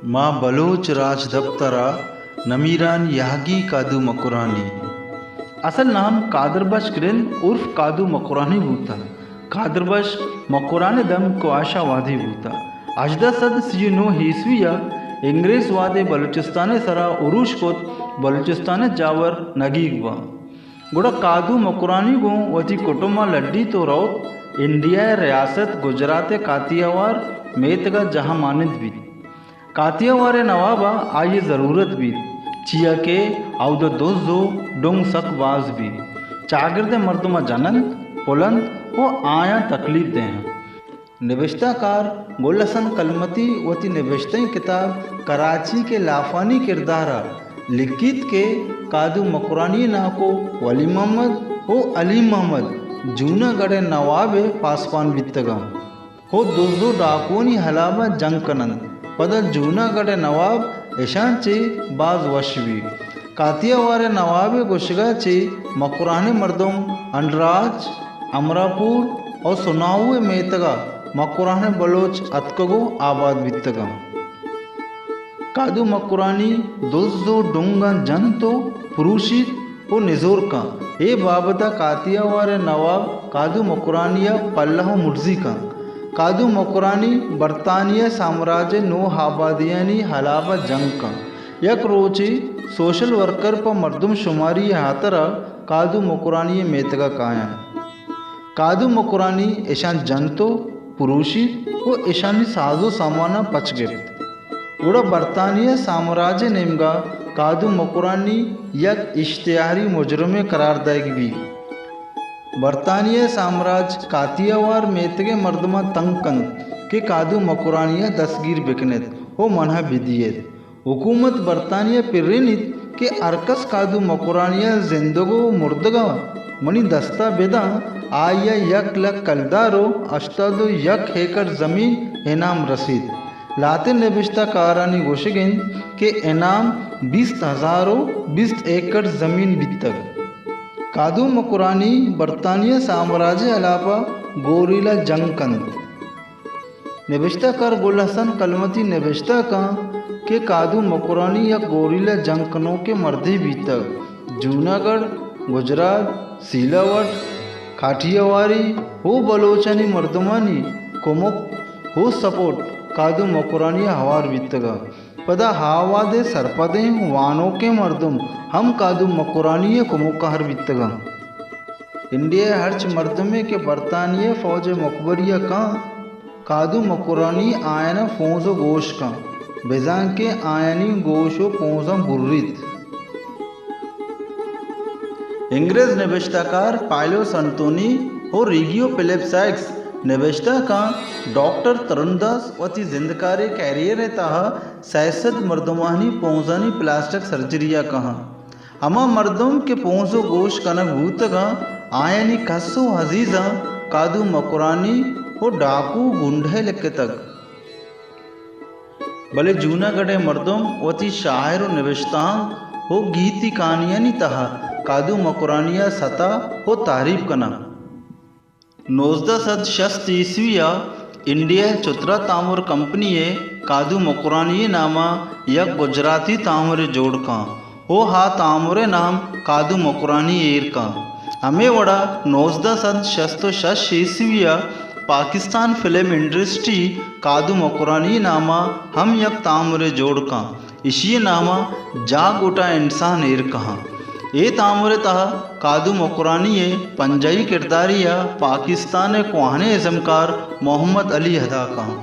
ماں بلوچ راجدپتر ءَ نمیران یاگی کادو مکرانی۔ اصل نام قادر بخش گرند عرف کادو مکرانی بوتگ۔ قادر بخش مکران ءِ دمک کواش ءَ وادی بوتگ۔ ہژدہ سد سی ءُ نو عیسوی ءَ انگریز وہدے بلوچستان ءِ سرا اروش کت، بلوچستان ءِ جاور نگیگ باں۔ گڑا کادو مکرانی گوں وتی کٹم ءَ لڈیت ءُ روت، انڈیا ءِ ریاست گجرات ءِ کاتیاوار میتگ ءَ جاہ مانند بیت۔ کاتیاوار ءِ نواب ءَ آئی ءِ ضرورت بیت، چیا کہ اود ءَ دز ءُ ڈنگ سک باز بیت۔ چاگرد ءِ مردم ءَ جن انت، پل انت ءُ آیاں تکلیف دئینت۔ نبشتہ کار گل حسن کلمتی وتی نبشتہیں کتاب کراچی کے لافانی کردار ءَ لکھیت کہ کادو مکرانی ءِ ناکو ولی محمد ءُ علی محمد جوناگڑھ ءِ نواب ءِ پاسپان بیتگ انت ءُ دز ءُ ڈاکوانی ہلاپ ءَ جنگ کن انت۔ پدا جوناگڑھ ءِ نواب اشاں چہ باز وش بیت۔ کاتیاوار ءِ نواب ءِ گوشگ ءَ چہ مکران ءِ مردم ہنڈراج، امراپور ءُ سناؤ ءِ میتگ ءَ مکران ءِ بلوچ اتکگ ءُ آباد بیتگ انت۔ کادو مکرانی دز ءُ ڈنگاں جنت ءُ پروشیت ءُ نزور کنت۔ اے بابت ءَ کاتیاوار ءِ نواب کادو مکرانی ءَ پلہ ءُ مرزی کنت۔ کادو مکرانی برطانیہ سامراج ءِ نوآبادیانی ہلاپ ءَ جنگ کنت۔ یک روچے سوشل ورکر پہ مردم شماری ءِ ہاترا کادو مکرانی ءِ میتگ ءَ کاینت۔ کادو مکرانی اشاں جنت ءُ پروشیت ءُ اشانی ساز ءُ ساماناں پچ گپت۔ گڑا برطانیہ سامراج ءِ نیمگا کادو مکرانی یک اشتہاری مجرمے قرار دئیگ بیت۔ برطانیہ سامراج کاتیاوار میتگ ءِ مردماں تنگ کنت کہ کادو مکرانی ءَ دستگیر بکنیت ءُ من ءَ بدیت۔ حکومت برطانیہ پرینیت کہ ہرکس کادو مکرانی ءَ زندگ ءُ مردگ ءَ منی دست ءَ بداں، آئی ءَ یک لک کلدار ءُ ہشتاد ءُ یک ایکڑ زمین انعام رسیت۔ لہتیں نبشتہ کارانی گوشگ انت کہ انعام بیست ہزار ءُ بیست ایکڑ زمین بیتگ۔ کادو مکرانی برطانیہ سامراج ءِ ہلاپ ءَ گوریلا جنگ کنت۔ نبشتہ کار گل حسن کلمتی نبشتہ کن کہ کادو مکرانی یک گوریلا جنگ کنوکیں مردے بیتگ۔ جوناگڑھ، گجرات، سیلاوٹ، کاٹھیاواری ءُ بلوچانی مردمانی کمک ءُ سپورٹ کادو مکرانی ءَ ہوار بیتگ۔ پدا آ وہد ءِ سرپدیں وانوکیں مردم ہم کادو مکرانی ءِ کمکار بیتگ انت۔ انڈیا ءِ ہرچ مردمے کہ برطانیہ ءِ فوج ءِ مکبری ءَ کاں، کادو مکرانی آیان ءَ پونز ءُ گوش کاں، بزاں کہ آیانی گوش ءُ پونزاں بریت۔ انگریز نبشتہ کار پائلو سنتونی ءُ ریگیو فلپ سائیکس نبشتہ کاں، ڈاکٹر ترنداس وتی زندکاری کیریئر ءِ تہا سئے سد مردمانی پونزانی پلاسٹک سرجری ءَ کاں۔ ہما مردم کہ پونز ءُ گوش کنگ بوتگاں، آیانی کس ءُ عزیزاں کادو مکرانی ءُ ڈاکو گنڈہ لکتگ۔ بلے جوناگڑھ ءِ مردم وتی شاعر ءُ نبشتانک ءُ گیتی کہانیانی تہا کادو مکرانی ءَ ستاہ ءُ تعریف کناں۔ نوزدہ سد شست عیسوی ءَ انڈیا ءِ چترا تامر کمپنی ءَ کادو مکرانی ءِ نام ءَ یک گجراتی تامرے جوڑ کن ءُ آ تامر ءِ نام کادو مکرانی ایر کن۔ ہمے وڑا نوزدہ سد شست ءُ شش عیسوی ءَ پاکستان فلم انڈسٹری کادو مکرانی ءِ نام ءَ ہم یک تامرے جوڑ کن۔ ایشی ءِ نام ءَ جاہ گوٹا انسان ایر کہاں۔ اے تامر ءِ تہا کادو مکرانی ءِ پنجاہی کرداری ءَ پاکستان ءِ کوہنیں ازمکار محمد علی ادا کہاں۔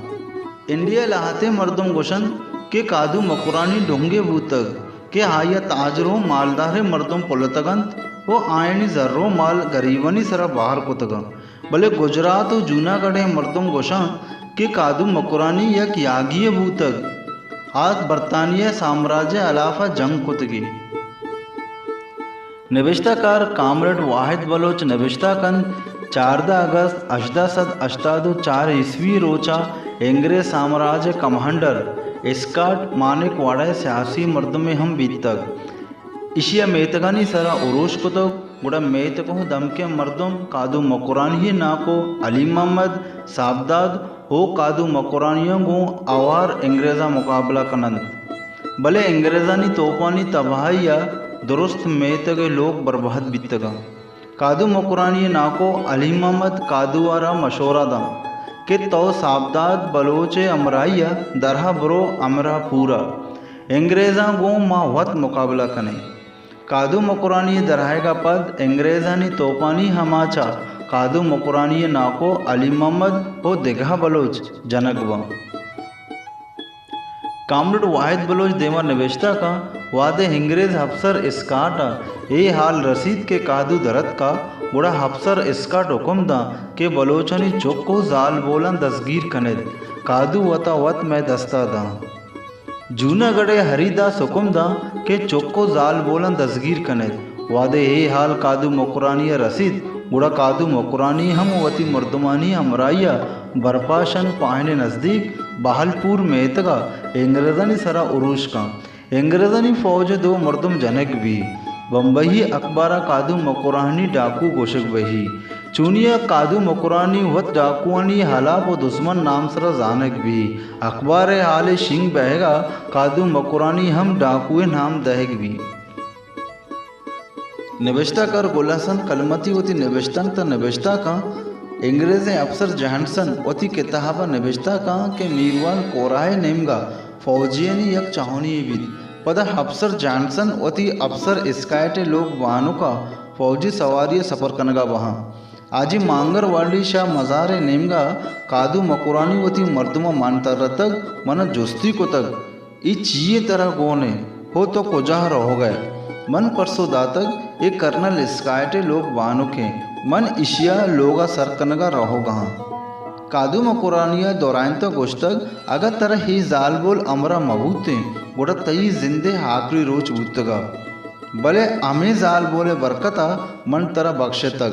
انڈیا ءِ لہتیں مردم گوشنت کہ کادو مکرانی ڈونگے بوتگ کہ آئی ءَ تاجر ءُ مالداریں مردم پلتگ انت ءُ آیانی زر ءُ مال گریبانی سرا بہر کتگ انت۔ بلے گجرات ءُ جوناگڑھ ءِ مردم گوشاں کہ کادو مکرانی یک یاگی یے بوتگ، آ برطانیہ ءِ سامراج ءِ ہلاف ءَ جنگ کتگی۔ نبشتہ کار کامریڈ واحد بلوچ نبشتہ کنت، چاردہ اگست ہژدہ سد ہشتاد ءُ چار عیسوی روچ ءَ انگریز سامراج ءِ کمانڈر اسکاٹ مانک واڑہ ءِ سیاسی مردمے ہم بیتگ۔ ایشی ءِ میتگانی سرا اروش کتگ، گڑا میتگ ءُ دمکیں مردم کادو مکرانی ءِ ناکو علی محمد، صاحبداد ءُ کادو مکرانیاں گوں اوار انگریزاں مقابلہ کن اَنت، بلے انگریزانی توپانی تباہی ءَ درست میتگ ءِ لوگ برباد بیتگ اَنت۔ کادو مکرانی ءِ ناکو علی محمد کادو ءَ را مشورہ داں کہ تو سابداد بلوچ ءِ ہمراہی ءَ درہ برو امراہ پور ءَ، انگریزاں گوں ما وت مقابلہ کنیں۔ کادو مکرانی ءِ درآیگ ءَ پد انگریزانی توپانی آماچ ءَ کادو مکرانی ءِ ناکو علی محمد ءُ دگہ بلوچ جنگ باں۔ کامریڈ واحد بلوچ دیما نبشتہ کاں، وہدے انگریز افسر اسکاٹ ءَ اے حال رسیت کہ کادو در اتکا، گڑا افسر اسکاٹ حکم داں کہ بلوچانی چک ءُ زالبولاں دزگیر کن ات، کادو وتا وت مئے دستا داں۔ جوناگڑھ ءِ ہری داس حکم داں کہ چک ءُ زالبولاں دزگیر کن ات۔ وہدے اے حال کادو مکرانی ءَ رسیت، گڑا کادو مکرانی ہم وتی مردمانی ہمراہی ءَ برپاشن پاہن ءِ نزدیک بہل پور میتگ ءَ انگریزانی سرا اروش کاں۔ انگریزانی فوج ءِ دو مردم جنگ بی۔ بمبئی اخبار ءَ کادو مکرانی ڈاکو گوشگ بہی۔ چونیا کادو مکرانی وت ڈاکوانی ہلاپ ءُ دژمن نام سرا زانگ بی۔ اخبار ءِ حال ءِ شنگ بہگ ءَ کادو مکرانی ہم ڈاکو ءِ نام دہگ بی۔ نبشتہ کار گل حسن کلمتی وتی نبشتانک تاں نبشتہ کاں، انگریزیں افسر جانسن وتی کتاب ءَ نبشتہ کاں کہ میروان کوراہ ءِ نیمگ ءَ فوجیانی یک چاہونی یے بیت۔ پدا افسر جانسن وتی افسر اسکائٹ ءِ لوگ بانک ءَ فوجی سواری ءَ سپر کنگ ءَ بہاں۔ حاجی مانگر والی شاہ مزار ءِ نیمگ ءَ کادو مکرانی وتی مردماں مان ترتگ، من ءَ جستی کتگ، اے چی یے ترا گون اِنت؟ ہو تو کجا روگ ءَ ئے؟ من پرسو داتگ، اے کرنل اسکائٹ ءِ لوگ بانک اِنت، من ایشی ءِ لوگ ءَ سر کنگ ءَ روگ ءَ آں۔ کادو مکرانی ءَ دورائینت ءُ گوشتگ، اگاں ترا اے زالبول ہمراہ مہ بوتیں، گڑا تئی زند ءِ آخری روچ بوتگ ات۔ بلے ہمے زالبول ءِ برکت ءَ من ترا بخشتگ۔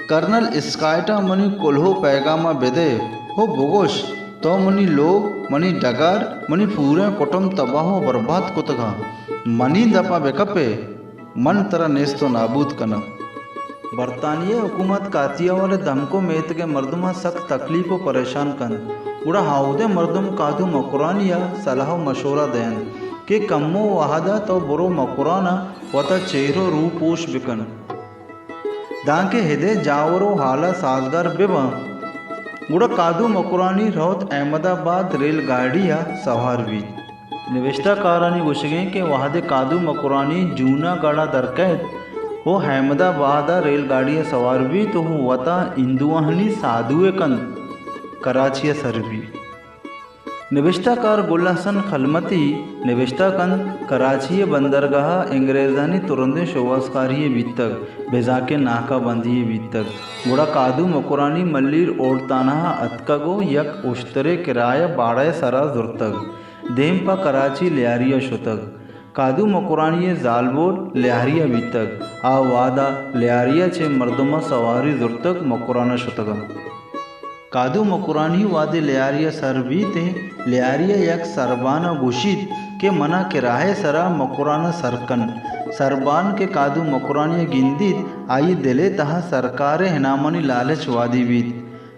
کرنل اسکائٹ ءَ منی کلوہ ءُ پیگام ءَ بدئے ءُ بگوش، تو منی لوگ، منی ڈگار، منی پوریں کٹم تباہ ءُ برباد کتگ اَنت۔ منی دپ ءَ بکپ ئے، من ترا نیست ءُ نابود کناں۔ برطانیہ ءِ حکومت کاتیاوال ءِ دمک ءُ میتگ ءِ مردماں سک تکلیف ءُ پریشان کنت، گڑا ہاودیں مردم کادو مکرانی ءَ صلاح ءُ مشورہ دئینت کہ کمو وہد ءَ تو برو مکران ءَ وتا چیر ءُ روپوش بکن، دانکہ ہدے جاور ءُ ہال ءَ سازگار بباں۔ گڑا کادو مکرانی روت احمد آباد ریل گاڑی ءَ سوار بیت۔ نبشتہ کارانی گوشگ اِنت کہ وہدے کادو مکرانی جوناگڑھ ءَ در کئیت ءُ احمد آباد ءَ ریل گاڑی ءَ سوار بیت ءُ وتا ہندوانی سادھوے کنت، کراچی ءَ سر بیت۔ نبشتہ کار گل حسن کلمتی نبشتہ کنت، کراچی ءِ بندرگاہ ءَ انگریزانی ترندیں شوہازکاری یے بیتگ، بزانکہ ناکہ بندی یے بیتگ، گڑا کادو مکرانی ملیر اولڈ تھانہ ءَ اتکگ ءُ یک اشترے کرایہ باڑہ ءِ سرا زرتگ۔ دیم پہ کراچی لیاری ءَ شتگ۔ کادو مکرانی ءِ زالبول لیاری ءَ بیتگ۔ آ وہد ءَ لیاری ءَ چہ مردماں سواری زرتگ، مکران ءَ شتگ اَنت۔ کادو مکرانی وہدے لیاری ءَ سر بیت ایں، لیاری ءَ یک سربان ءَ گوشیت کہ من ءَ کرایہ ءِ سرا مکران ءَ سر کن۔ سربان کہ کادو مکرانی ءَ گندیت، آئی ءِ دل ءِ تہا سرکار ءِ انعامانی لالچ وادی بیت۔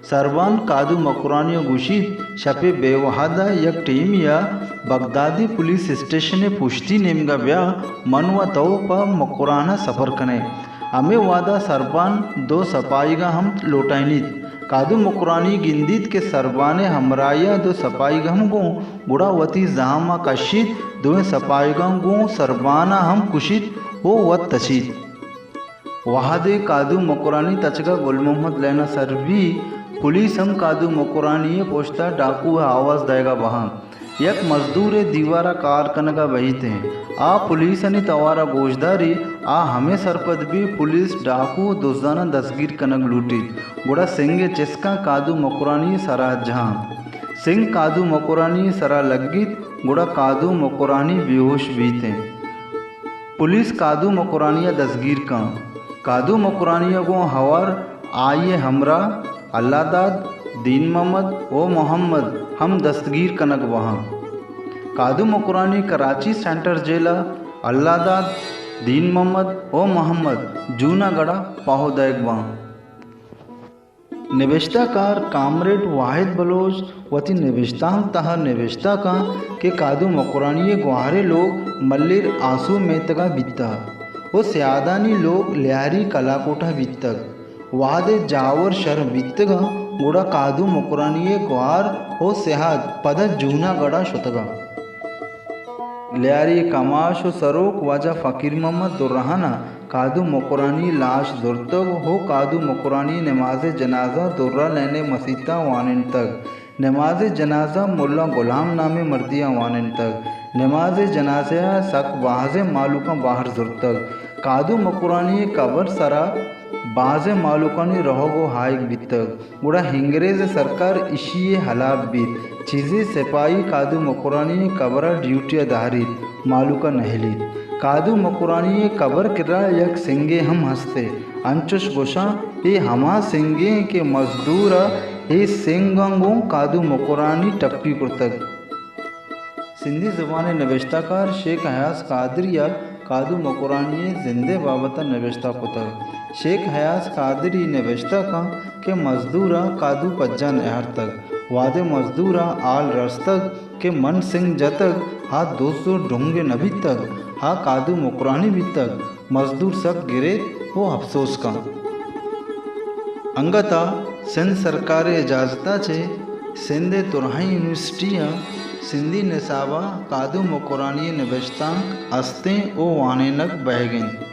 سربان کادو مکرانی ءَ گوشیت، شپ ءِ بے وہد ءَ یک ٹیمے ءَ بغدادی پولیس اسٹیشن ءِ پشتی نیمگ ءَ بیا، من ءُ تو پہ مکران ءَ سپر کنیں۔ ہمے وہد ءَ سربان دو سپاہیگاں ہم لوٹائینیت۔ کادو مکرانی گندیت کہ سربان ءِ ہمراہی ءَ دو سپاہیگ ہم گوں، گڑا وتی زہم ءَ کشیت، دوئیں سپاہیگاں گوں سربان ءَ ہم کشیت ءُ وت تچیت۔ وہدے کادو مکرانی تچگ ءَ گل محمد لین ءَ سر بی، پولیس ہم کادو مکرانی ءِ پشت ءَ ڈاکو ءِ آواز دئیگ ءَ بہاں۔ یک مزدورے دیوار ءَ کار کنگ ءَ بہیت ایں۔ آ پولیسانی توار ءَ گوشداری، آ ہمے سرپد بی، پولیس ڈاکو ءُ دزاناں دستگیر کنگ لوٹیت، گڑا سنگ ءِ چسکاں کادو مکرانی ءِ سرا جہاں۔ سنگ کادو مکرانی ءِ سرا لگیت، گڑا کادو مکرانی بے ہوش بیت ایں۔ پولیس کادو مکرانی ءَ دزگیر کن۔ کادو مکرانی ءَ گوں ہوار آئی ءِ ہمراہ اللہ داد، دین محمد ءُ محمد ہم دستگیر کنگ بہاں۔ کادو مکرانی کراچی سینٹر جیل ءَ، اللہ داد، دین محمد ءُ محمد جوناگڑھ ءَ پاہو دئیگ باں۔ نبشتہ کار کامریڈ واحد بلوچ وتی نبشتانک تہا نبشتہ کنت کہ کادو مکرانی ءِ گوہاریں لوگ ملیر آسو میتگ ءَ بیتہ ءُ سیادانی لوگ لیاری کلاکوٹ ءَ بیتگ۔ وہدے جاور شر بیتگ انت، گڑا کادو مکرانی ءِ گوہار ءُ سیاد پدا جون ءِ گڑا شتگ انت۔ لیاری ءِ کماش ءُ سروک واجہ فقیر محمد درہان ءَ کادو مکرانی ءِ لاش زرتگ ءُ کادو مکرانی ءِ نماز جنازہ درہ لین ءِ مسیت ءَ وانینتگ۔ نماز جنازہ ملا غلام نامیں مردے ءَ وانینتگ۔ نماز جنازہ ءَ سک بازیں مہلوکاں بہر زرتگ۔ کادو مکرانی ءِ قبر ءِ سرا بازیں مہلوکانی رہگ ءُ آیگ بیتگ۔ گڑا انگریز سرکار ایشی ءِ ہلاپ بیت۔ چیزے سپاہی کادو مکرانی ءِ قبر ءَ ڈیوٹی ءَ داریت، مہلوک ءَ نہلیت۔ کادو مکرانی ءِ قبر ءِ کرا یک سنگے ہم ہست ءُ انچش گوشاں، اے ہما سنگے انت کہ مزدور ءَ اے سنگ ءَ گوں کادو مکرانی ٹپی کرتگ۔ سندھی زبان ءِ نبشتہ کار شیخ ایاز قادری ءَ کادو مکرانی ءِ زند ءِ بابت ءَ نبشتہ کتگ۔ شیخ ایاز قادری نبشتہ کنت کہ مزدور ءَ کادو پجاہ نہ آرتگ۔ وہدے مزدور ءَ حال رستگ کہ من سنگ جتگ، آ دز ءُ ڈنگ نہ بیتگ، آ کادو مکرانی بیتگ۔ مزدور سک گریت ءُ اپسوز کنت۔ انگت ءَ سندھ سرکار ءِ اجازت ءَ چہ سندھ ءِ درہیں یونیورسٹی ءَ سندھی نصاب ءَ کادو مکرانی ءِ نبشتانک استیں ءُ وانینگ بئیگ انت۔